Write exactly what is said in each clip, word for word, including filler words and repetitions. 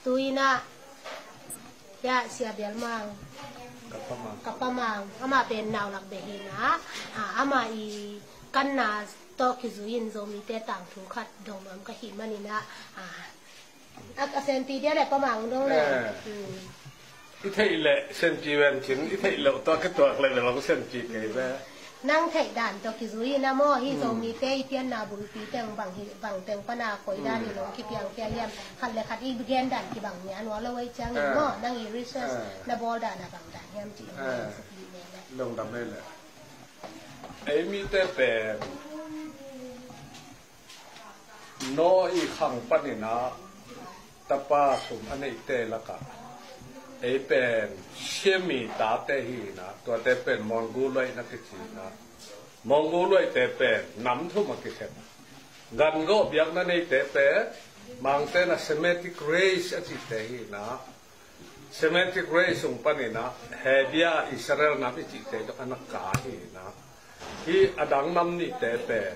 Tuina, ya, Sia Bialmang. Kapamang. Kapamang. Ama pen naulak behinah. Ah, ama i kanna tawh kizuin Zomite tangthu khat dong nuam ka hih maninah. Ah, a, a senpi dia le pamang dong le. Eh. Hmm. I theih leh senpi ven cin, i theih loh tawh kituak leh bel hong senpi kei ve. Nang theih dan tawh kizui na maw, hi Zomite i pianna bulpi teng bang hi, bang teng pana koi dan i nong kipiang piang hiam, khat le khat i gen dan kibang nia nuam lo ei ciangin maw, nang i research na bawl dan a bang dan hiam cih hong gen suk dih leh. Lungdam ei leh. Ei mite pen Noah i khang paninah tapa thum a neihte lakah ei pen Shem i tate hinah, tuate pen Mongoloid na kicinah. Mongoloidte pen nam thum a kisem. Gangawh biakna neite pen Mangte na Semitic race a cihte hinah. Semitic race sung paninah Hebia Israel nam i cihte zong a na ka hinah. Hi a dang nam nihte pen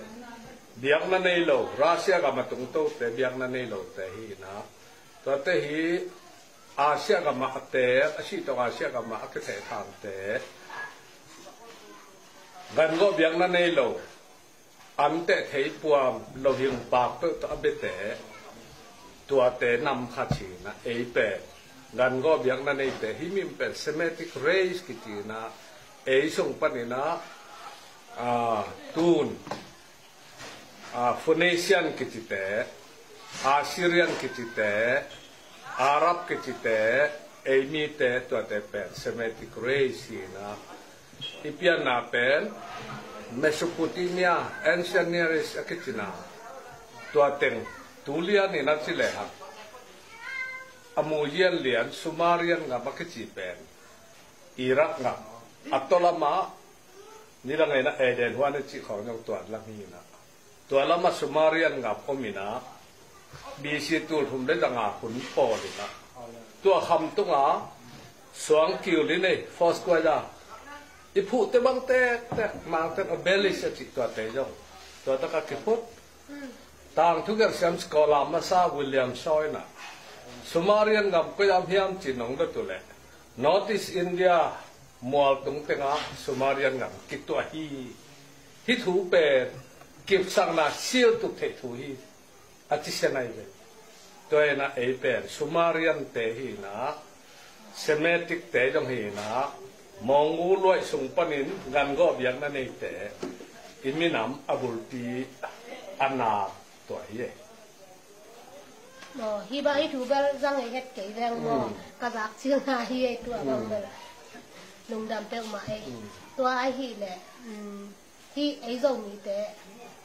biakna nei lo, Russia gam a tungtote biakna nei lote hinah. Tuate hi Asia gam ah a teek, a sih tawh Asia gam ah a kithehthangte. Gangawh biakna nei lo, an teh thei puam lo hing pak peuh tawh a biate, tuate nam khat hinah ei pen gangawh biakna neite, hih min pen Semitic race kicinah, ei sung paninah, ah, tun, ah, Phoenician kicite, Assyrian kicite, Arab kicite, ei mite tuate pen Semitic race hinah. I pianna pen Mesopotamia, Ancient Near East a kicina, tua teng, tulian in a ci lehang a muyian lian Sumerian gam a kici pen Iraq gam, a tawlamah nidang in a Eden huan a cih khawng zong tua lam hinah. Tua lamah Sumerian gam om inah, B C tul thum le zanga hun pawl inah, tua kham tunga suang kiu li nei, Foursquare, i phuhte bang tektek, Mangte in obelisk a cih tuate zong tua taka kiphut. Tangthu gersiam scholar masa William Shaw inah Sumerian gam koi am hiam ci nong dot uh leh, North East India mual tung tengah Sumerian gam kituah hi. Hih thu pen kipsakna siltuk theih thu hi, a ci sia nai ve. Tua inah ei pen Sumerian te hinah, Semitic te zong hinah, Mongoloid sung panin gangawh biakna neite i minam a bulpi a na tua hi e. Maw, hi bang i thu bel zang ei het kei veng maw. Mm. Ka zak cilna hi ei tua bang bel. Mm. Lungdam peuhmah ei. Mm. Tua ahih leh, mm, hi ei Zomite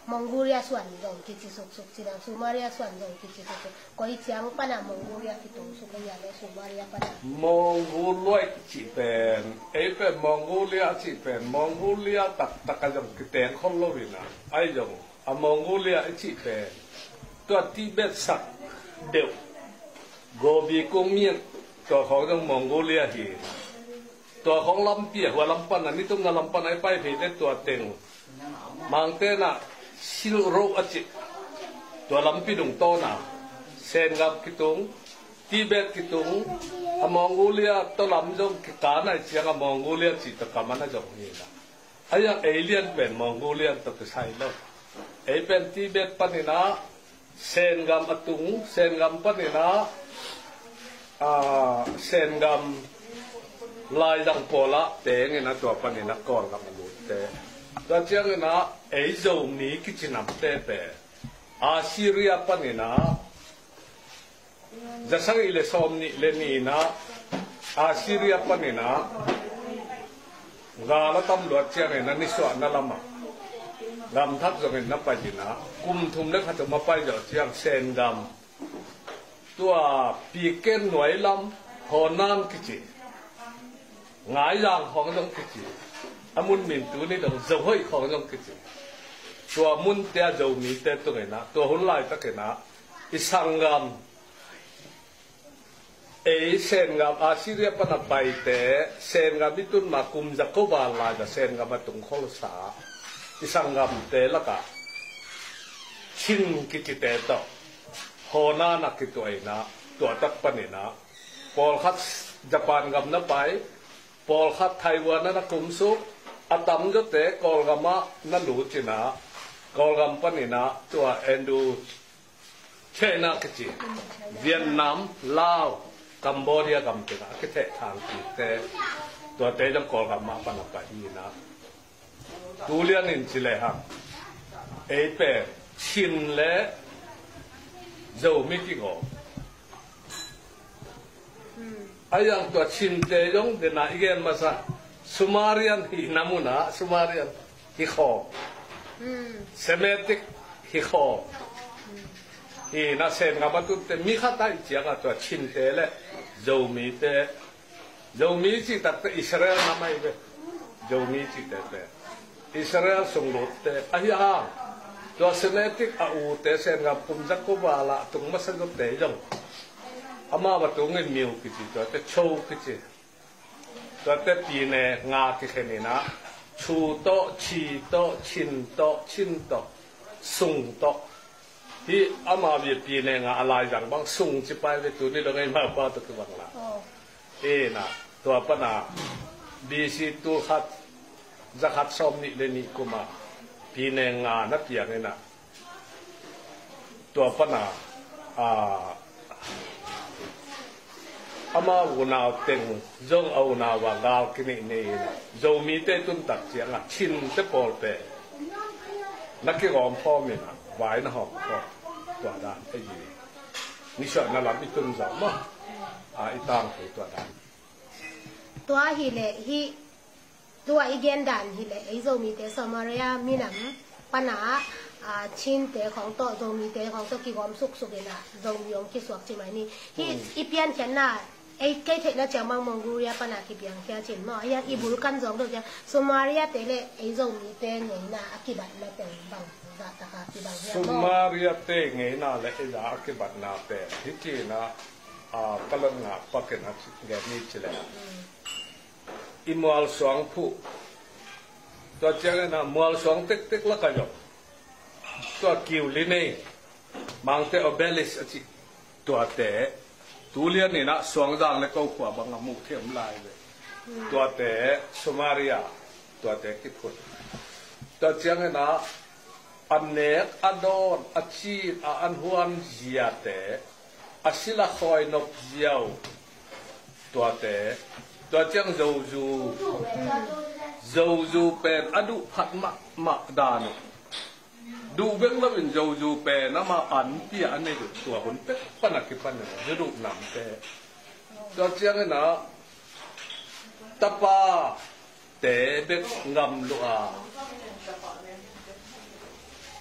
Mongolia suan zong kici suksuk ci dang, Sumeria suan zong kici suksuk. Koi ciang pana Mongolia kitung suk ei a le Sumeria pana. Mongoloid cih pen, ei pen Mongolia cih pen, Mongolia taktak a zong kiteng khol lo inah, ai zong a Mongolia i cih pen tua Tibet sak deuh, Gobi kung mian, tua khawng zong Mongolia hi. Tua khawng lampi a hua lam pana, nitumna lam pana i pai phei te tua teng, Mangte inah Silk Road a cih, tua lampi dungtawna Sen gam kitung, Tibet kitung, a Mongolia tawh lam zong kika nai ciang a Mongolia cih tawh ka man a zong hi inah. A iang ei lian pen Mongolian tawh kisai lo. Ei pen Tibet paninah Sen gam a tung, Sen gam paninah, ah, Sen gam laizang pawlah teng inah tua paninah Kawlgam a lutte. Tua cianginah ei Zomi kici namte pen Assyria paninah zasagih le sawmnih le nih inah Assyria paninah gal a tam luat ciangin a nisuahna lamah gamthak zongin na pai inah kum thum le khat um a pai zawh ciang Sen gam, tua Piken nuai lam Honan kici, Ngaizang khawng zong kici, a mun min tuni dong Zohoih khawng zong kici, tua munte a Zomite tunginah tua hun laitakinah i sanggam, ei Sen gam, Assyria pana paite Sen gam i tun ma kum za ko val lai za Sen gam a tung kholsa i sanggamte lakah Chin kicite tawh Honan a kituah inah Tua tak panin ah pawlkhat Japan gam na pai, pawlkhat Taiwan ah na kumsuk, a tamzawte Kawlgam ah na lut in ah, Kawlgam panin ah tua Indochina kici, Vietnam, Laos, Cambodia gam tengah a kithehthang kikte, tuate zong Kawlgam ah pan a pai hi in ah, tu lianin ci lehang, ei pen Chin le Zomi kigawm. A yang tua Chinte zong dena i gen masa, Sumerian hihna munah Sumerian hi khawm, Semitic hi khawm. Hi na Sen ngam a tutte mi khat a i ciangah tua Chinte le Zomite, Zomi cih takte Israel nam ahi ve. Zomi cihte pen Israel sunglutte ahi hang, tua Semitic a ute Sen ngam kum za kua val ah tung masa zawte zong amau a tungin Miu kici, tuate Cho kici, tuate pine nga kikhen in ah, Chu tawh, Chi tawh, Chin tawh, Chin tawh, Sung tawh. Hi amau a pine nga a laizang bang Sung ci pai ve, tuni dong ei maupa tawh kibang la. Ina, tua pana B C tul khat za khat sawm nih le nih kuma pine nga na piang ina, tua pana, a, ama unau teng zong a unau a gal kineih nei ina, Zomite tun tak ciangah Chinte pawl pen na kigawm khawm ina, vai na hawm khawm, tua dan ahi. Nisuahna lam i tun zawh maw? A, i tangko tua dan. Tua hi leh hi, tua i gen dan hi leh ei Zomite Samaria minam pana, a, Chinte khawng tawh, Zomite khawng tawh kigawm suksuk ina, Zomi hong kisuak ci mai ni. Hi i piankhiatna, ei kei theihna ciang bang Mongolia pana kipiangkhia cin maw? A yang i bul kan zawng deuh ciang Samaria te le ei Zomite ngeina a kibatna teng bang zah taka kibang hiam maw? Samaria te ngeina le ei zah a kibatna pen hi cina, a, ka lotna pakin a gen ni ci le, i mualsuang phuh, tua ciangin a mualsuang tektek lak a zong tua kiu li nei, Mangte Obelisk a cih, tuate tu lianin ah Suangzang le Kokhua bang a muh theih om lai ve. Tuate Samaria, tuate kiphut. Tua ciangin ah a nek a dawn, a cin a an huan ziate, a sila khawi nop ziau, tuate, tua ciang zozu, zozu pen a duh phat mahmah dan uh. Duh bek loin zozu pen amah an pia a nei uh, tua hun pek pan a kipan uh, zu duh namte. Tua ciangin ah tapa te bek ngam lua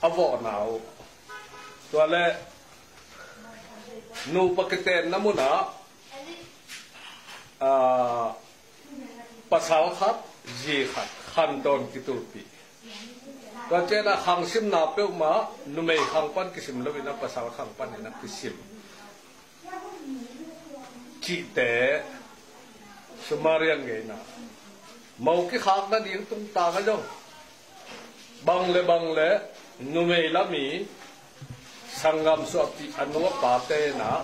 a vawhna uh. Tua le nupa kitenna munah, a, pasal khat, zi khat, khantawn kitulpih. Tua ciangin ah khang simna peuhmah numei khang pan kisim loin ah pasal khang panin ah kisim cihte Sumerian ngeina. Mo kikhak nading tungtang a zong bang le bang le numei lam i sanggam suahpih a nu a pate in ah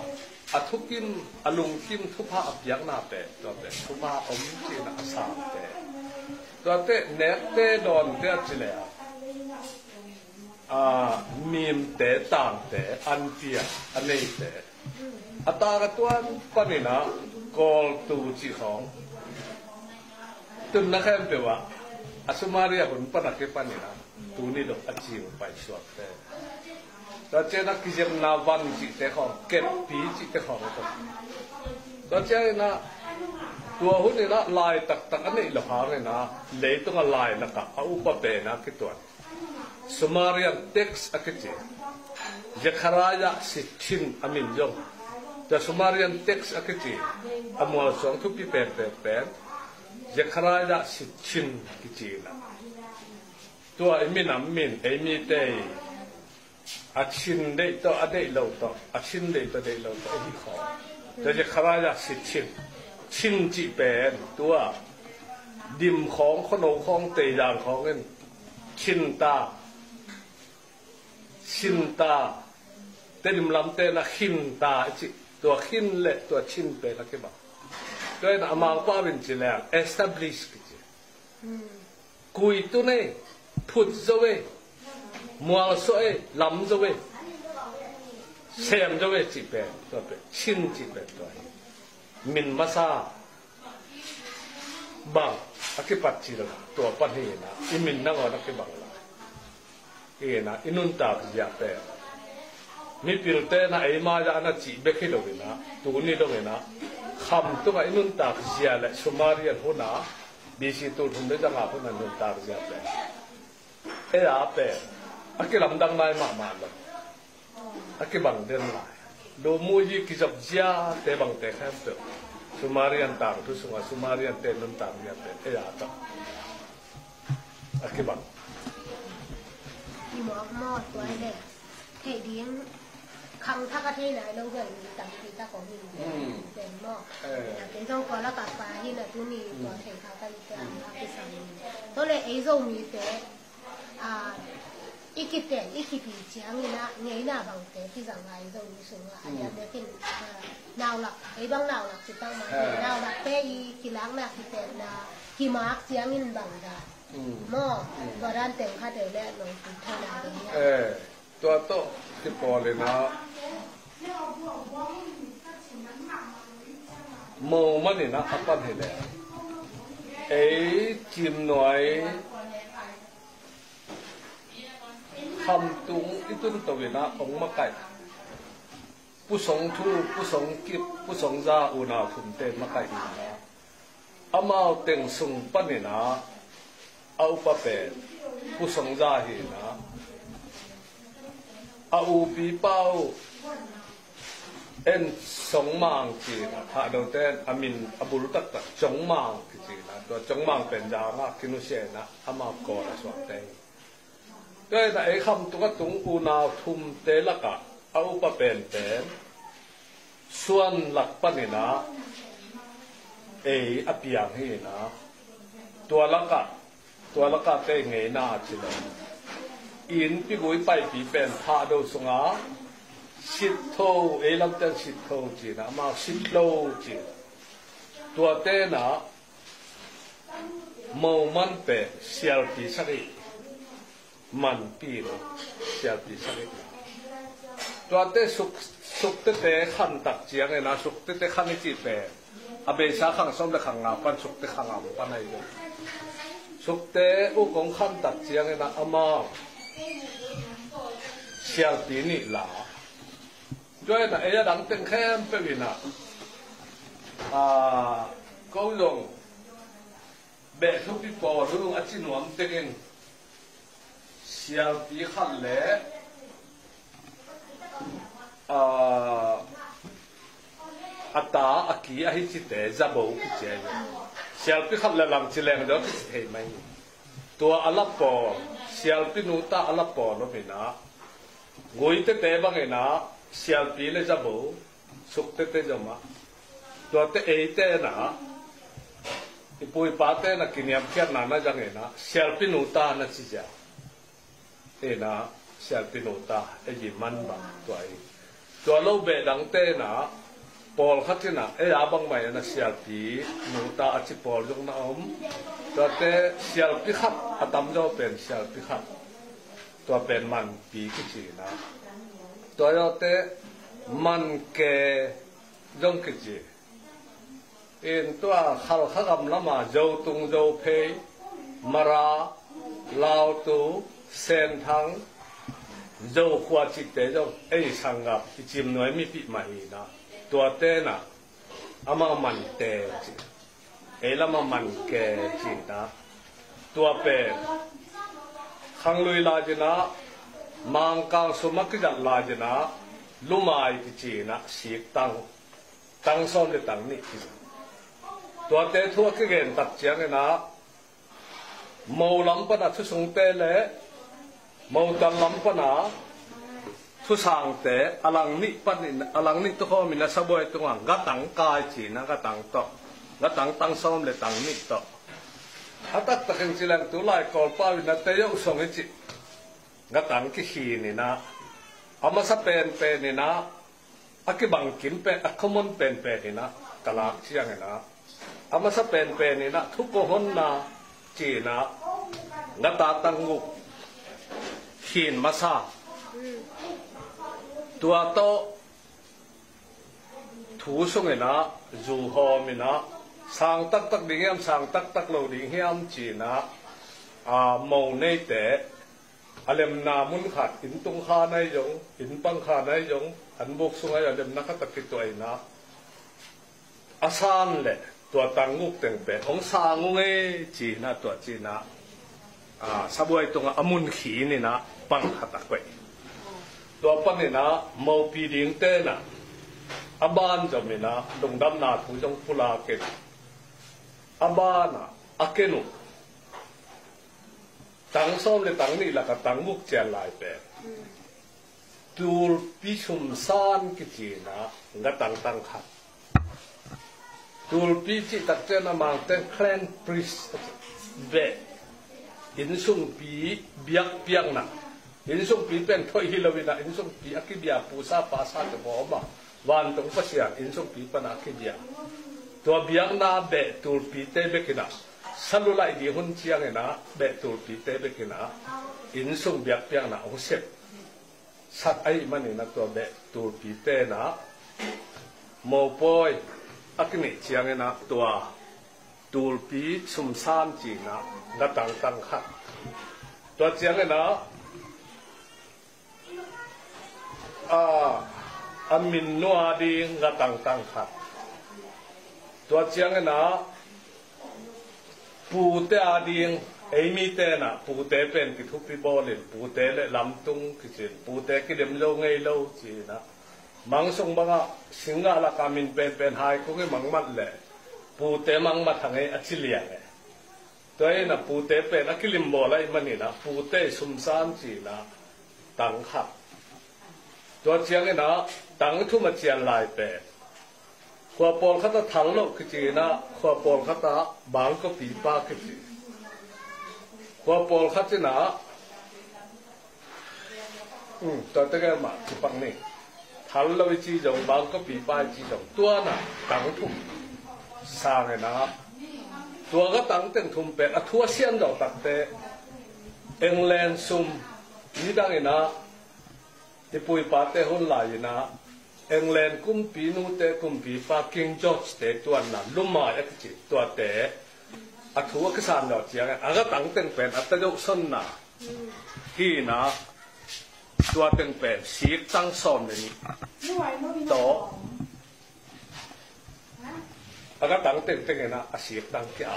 a thukim, a lungkim thupha a piaknate, tuate thupha om cihna a sangte, tuate nekte dawnte a ci le a, a, mimte, tangte, an pia a neite. A tak a tuan panin ah Kawltu cih khawng tunna khempeuh ah a Sumerian hun pan a kipanin ah tuni dong a cing paisuakte. Tua ciangin ah kizepna van cihte khawng, keppi cihte khawng a tua. Tua ciangin ah tua hun in ah lai taktak a neih loh hangin ah leitung a lai lakah a upa pen a kituan Sumerian text a kici, Zechariah Sitchin a min zong. Tua Sumerian text a kici, a mualsuang thupi penpen pen Zechariah Sitchin kici na. Tua i minam min, ei mite i a Chin deih tawh, a deih lo tawh, a Chin deih tawh, deih lo tawh, a hi khaw. Tua Zechariah Sitchin, Chin cih pen tua dim khawng, khuano khawng, teizang khawng in Chin ta, Sin ta, Tedim lamte na Khin ta i cih. Tua khin le tua chin pen a kibang. Tua in a Mangpau in ci leng establish kici. Kuitun ei, phut zo ei, mualsuah ei, lam zo ei, sem zo ei cih pen, tua pen, chin cih pen tua hi. Min masa bang a kipat cil tua pan hi na, i min nangawn a kibang lai. Hi na, i nuntak zia pen mipilte na eima zah na cih bek hi lo hi na, tuni dong hi na, Khamtung ah i nuntak zia le Sumerian hun a, B C tul thum le zanga hun a nuntak zia pen, ei a pen a kilamdang lai mahmah lo. A kibang den lai. Lumuyi kizop ziate bangte khempeuh Sumerian tangthu sungah Sumeriante nuntak ziate ei a tawh a kibang. I mawk maw, tua i le theih ding khangthak a thei nai lo vel mi tampi tak om in pen maw. Kei zong tua lakah pa hi na, tuni tua thei kha ka i te ang kha kisam in. Tua le ei Zomite a, i kiten i kipi ciangin a ngeina bangte kizang a i Zomi sungah a diak diakin, a, naulak, ei bang naulak ci tak mah, naulakte i kilakna kitenna kimak ciangin bang dan maw, tua dan teng khat ei le nong kip thei na ding hi a. Tua tawh kipawl in a, mo man in a, a pan hi le ei Cimnuai Khamtung i tun to in a hong makaih Pu Song Thu, Pu Song Kip, Pu Song Za unau thumte makaih in a, amau teng sung pan in a, a upa pen Pu Song Za hi in a, a upi pa uh En Song Mang ci in a, Thahdote in a min a bul taktak Cong Mang kici in a, tua Cong Mang pen zang a kinusia in a, amau Kawl a suakte hi. Tua in a ei Khamtung a tung unau thumte lakah a upa penpen Suan lak pan in a ei a piang hi in a, tua lakah, tua lakah tei ngeina a ci lo. Innpi gui paipi pen Thahdo sungah Sittho, ei lamte in Sittho ci in a, amau Sitlo ci. Tuate in a mo man pen sialpi sak hi. Manpi lo, sialpi sak hi. Tuate Suk, Suktete khan tak ciangin a, Suktete khan i cih pen a beisa khang sawm le khang nga pan Sukte khang a om pan ahi lo. Sukte uh kong khan tak ciangin a, amau sialpi nih la. Tua in a ei a dang teng khempeuh in a, a, ko zong beh thupi pawl uh a ci nuam tengin sialpi khat le, a, a ta a ki ahi cite zabo kici ahi. Sialpi khat le lang ci leng deuh kici thei mai. Tua a la pawl, sialpi nu ta a la pawl om in a, Guitete bang in a sialpi le zabo, Suktete zom a. Tuate eite in a, i pu i pate in a kiniamkhiatna na zang in a, sialpi nu ta na ci zia. In a, sialpi nu ta, ei i man bang tua hi. Tua lo beh dangte in a, pawlkhat in a, ei a bangmah in a sialpi nu ta a ci pawl zong na om. Tuate sialpi khat, a tamzaw pen sialpi khat. Tua pen manpi kici in a. Tua zawhte manke zong kici. In tua Khalkha gam lama Zotung, Zophei, Mara, Lautu, Senthang, Zokhua cihte zong ei sanggam i Cimnuai mipi mah hi in a. Tuate in a amau mante ci. Ei lama manke ci in a. Tua pen khanglui lai in a, Mangkang sum a kizat lai in a, lumai kici in a, sik tang, tang sawm le tang nih kizat. Tuate thu a kigen tak ciangin a, Mo lam pana thusungte le Motal lam pana thusangte a lang nih panin, a lang nih tukhawmin a sabuai tungah gatang kai cina, gatang tawh, gatang tang sawm le tang nih tawh. A taktakin ci leng tu lai Kawlpau in a teyoh song i cih gatang kikhin in a, a masa penpen in a a kibang kim pen, a common penpen inah ka lak ciang inah, a masa penpen inah thu kong honna ci inah, ngata tang guk khin masa. Tua tawh thu sung inah, zu hawm inah, sang taktak ding hiam, sang taktak lo ding hiam ci inah, a, mo neite a lemna mun khat, inn tung khan ahi zong, inn pang khan ahi zong, an buk sung ahi zong, a lemna khat a kituah inah, a san le tua tang guk teng pen hong sang ung e ci inah, tua ci inah, a, sabuai tungah a mun khin inah pang khat a koih. Tua pan inah mopi dingte inah a ban zom inah lungdamna thu zong pulak in, a banah a ken uh tang sawm le tang nih lakah tang guk cian lai pen tulpi sumsan kici inah, ngatang tang khat. Tulpi cih takciang a Mangte in clan priest, beh, innsungpi biakpiakna. Innsungpi pen thoih hi lo inah, innsungpi a kibia pusa pasa te bawm a, vantung Pasian innsungpi pana a kibia. Tua biakna beh tulpite bek inah, salulai ding hun ciang inah beh tulpite bek inah innsung biakpiakna hong sep sak ahih man inah, tua beh tulpite inah mopawi a kinih ciang inah tua tulpi sumsan ci inah ngatang tang khat. Tua ciang inah, a, a min nua ding ngatang tang khat. Tua ciang inah pute a ding, ei mite inah pute pen kithupi bawlin, pute le lamtung kicin, pute kilim zo ngei lo ci inah, mang sung bangah singgah lakah min penpen hai kung i mangmat le pute mangmat hang e a ci liang e. Tua inah pute pen a kilim bawl ahih man inah pute sumsan ci inah tang khat. Tua ciang inah tang thum a cian lai pen khua pawlkhat ah thal loh kici inah, khua pawlkhat ah bangkawpi pa kici. Khua pawlkhat inah, um, tua tegel mah kipak ni. Thal lo i ci zong, bangkawpi pa i ci zong, tua inah tang thum sang inah, tua ngatang teng thum pen a thu a sian zawh takte, England sum, nidang inah i pu i pate hun lai inah England kumpi nute, kumpipa King George te tuanna lumai a kici, tuate a thu a kisan zawh ciangin a ngatang teng pen a ta zoh sonna hi inah, tua teng pen siktang sawm le nih tawh a ngatang teng teng inah a siktang kia.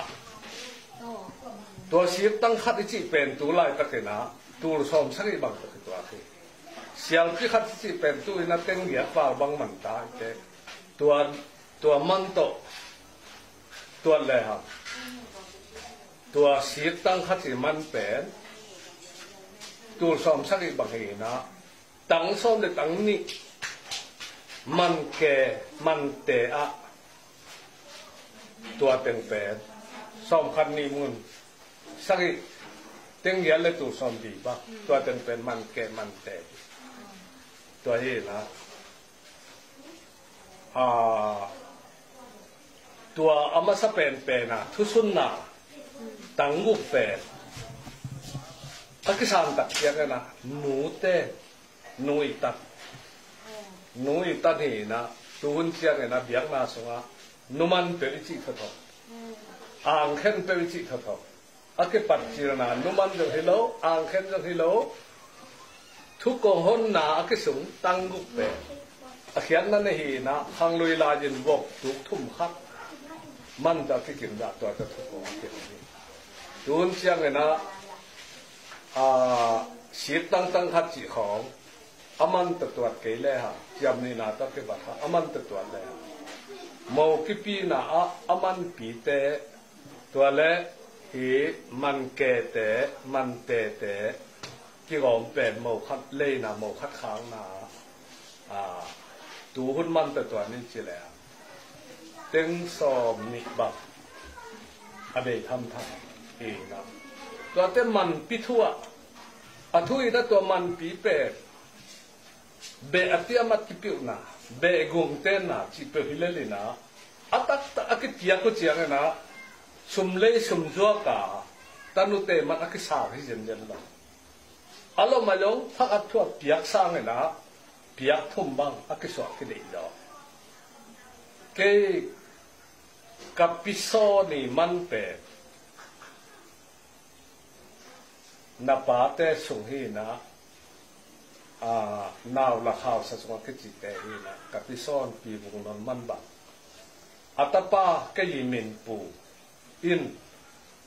Tua siktang khat i cih pen tu laitak inah tul sawm sagih bang tawh kituak hi. Sialpi khat i cih pen tu inah teng giat val bang man ta i te. Tua, tua man tawh tuat le hang, tua siktang khat i man pen tul sawm sagih bang hi inah, tang sawm le tang nih man ke, man te ah, tua teng pen sawm khat nih mun sagih, teng giat le tul sawm nih bang, tua teng pen man ke, man te. Tua hi inah, a, tua a masa penpen a thusunna tang guk pen a kisan tak ciang inah nute, nu i tan, nu i tan hi inah, tuhun ciang inah biakna sungah numan peuh i cih thotho, angkhen peuh i cih thotho. A kipat cilna numan zong hi lo, angkhen zong hi lo. Thu kong honna a kisung tang guk pen a khiatna nei hi inah, khanglui lai-in vok tuk thum khat man tawh a kikim dah, tua tawh thu kong a kihon hi. Tuhun ciang inah, a, siktang tang khat cih khawng a man tawh tuat kei le hang, ciam nihna tawh kibat hang a man tawh tuat le hang, mo kipina ah a manpite, tua le hi man kete, man tete kigawm pen mo khat leina, mo khat khakna, a, tuhun man tawh tuat ni ci le hang, teng sawm nih bang a bei thamtham hi inah, tuate manpi thu ah, a thu inah tua manpi pen beh a tiamat kipiuhna, Beh gungte na cih peuh hi lel in ah, a taktak a kipiak uh ciangin ah, sum lei sum zuak a, tanute man a kisang hi zenzen lo. A lom a zong thakhat thu a piak sangin ah, piak thum bang a kisuah kideih zaw. Kei ka pi Sawn i man pen na pate sung hi in ah, a, Nau Lak Hausa sung a kicite hi in ah, ka pi Sawn Pi Vung Non man bang. A tapa kei i min Pu in,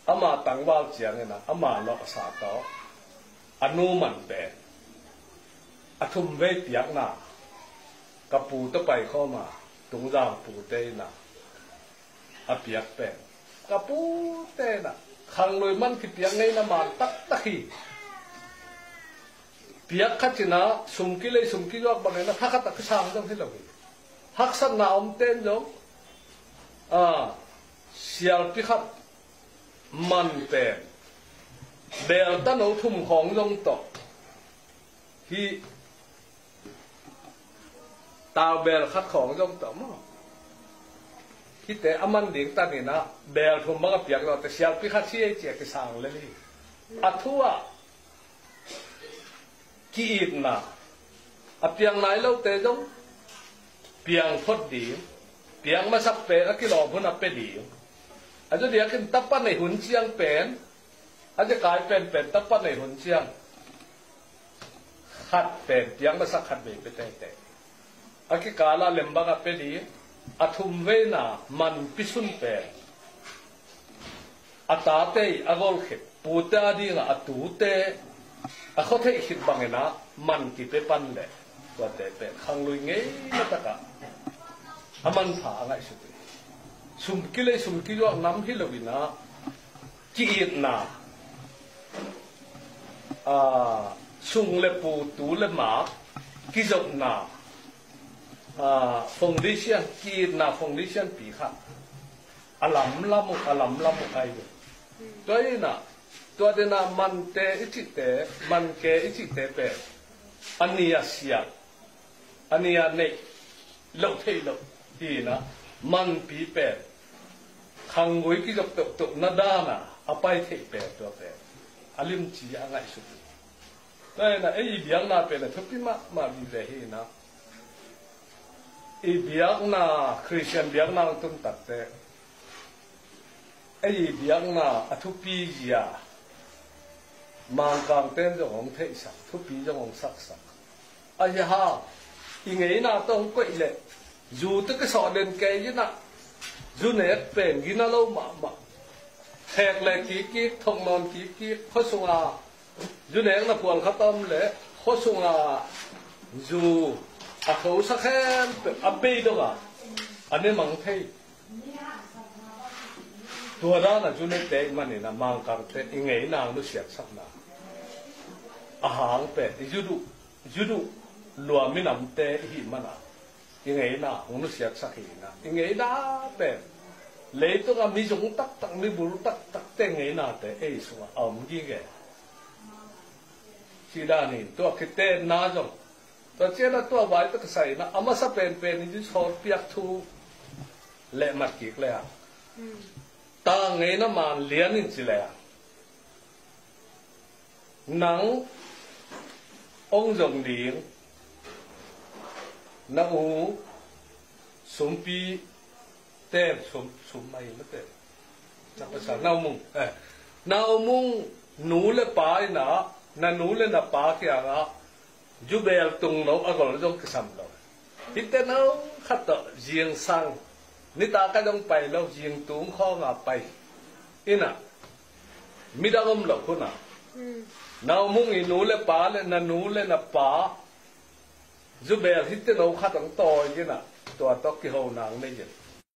ama tangval ciangin ah, ama lawhsa tawh a nu man pen a thum vei piakna, ka pu tawh paikhawm a, Tungzang pute in ah a piak pen, ka pute in ah khanglui man kipiak ngeina man taktak hi. Piak khat in ah sum kilei sum kizuak bangin ah thakhat a kisang zong hi lo hi. Haksatna omte in zong, a, sialpi khat man pen bel tano thum khawng zong tawh, hih taubel khat khawng zong tawh maw, hihte a man ding tan in ah bel thum bang a piak zawh teh, sialpi khat hi ei ci a kisang lel hi. A thu ah ki-itna, a piang nai lote zong piang phot ding, piang masak pen a kilawm hun a pia ding. A zu diakin tapa nei hun ciang pen, a zekai penpen tapa nei hun ciang khat pen piang masak khat vei pia teitei. A kikal ah lembang a pia ding, a thum veina manpi sun pen a tate i a gol khit, pute a ding ah a tute a khua theih khit bangin ah man kipia pan leh, tuate pen khanglui ngeina tak ah a manpha a ngaihsut hi. Sum kilei sum kizuak nam hi lo in ah, ki-itna, a, sung le pu, tu le ma, kizopna, a, foundation, ki-itna foundation pi kha. A lamlam uh, a lamlam uh ai ve. Tua in ah, tua den ah mante i cihte, manke i cihte pen a ni a sial, a ni a neih loh theih loh hi in ah, manpi pen khanggui kizop toktok na dan a a pai theih pen, tua pen a limci a ngaihsut hi. Tua in ah ei i biakna pen a thupi mahmah vive hi in ah, i biakna, Khristian biakna hong tun takteh ei i biakna a thupi zia Mangkangte in zong hong theihsak, thupi zong hong saksak. Ahi hang i ngeina tawh hong koih leh, zu tawh kisawh den kei in ah, zu nek pen gina lo mahmah. Thek le kikkik, thoknawn kikkik, khua sunga zu nekna phual khat a om leh, khua sunga zu a thosak khempeuh a bei dong a, a ne mang thei. Tua dan a zu nete i hih manin ah, Mangkangte i ngeina hong nusiatsakna a hang pen, i zu duh, zu duh lua minamte i hih man a, i ngeina hong nusiatsak hi in ah, i ngeina pen leitung a mi zung taktak, mi bul taktakte ngeinate ei sungah a om gige. Ci dan in, tua kitenna zong, tua ciang a tua vai tawh kisai in ah, a masa penpen in zu sawt piak thu leh mat kik leh a, tang ngeina man lian in ci leh a, nang hong zong ding na u Sumpi ten, Sum, Sum mai na ten, na pasal, na u Mung, eh, na u Mung nu le pa in ah, na nu le na pa kiangah zu bel tung lo a gol zong kisam lo. Hihte no khat tawh zingsang, nitak a zong pai lo, zingtung khawng a pai in ah, midang om lo hun ah, na u Mung i nu le pa le na nu le na pa zu bel hihte no khat hong tawi in ah, tua tawh kiho nang nei in.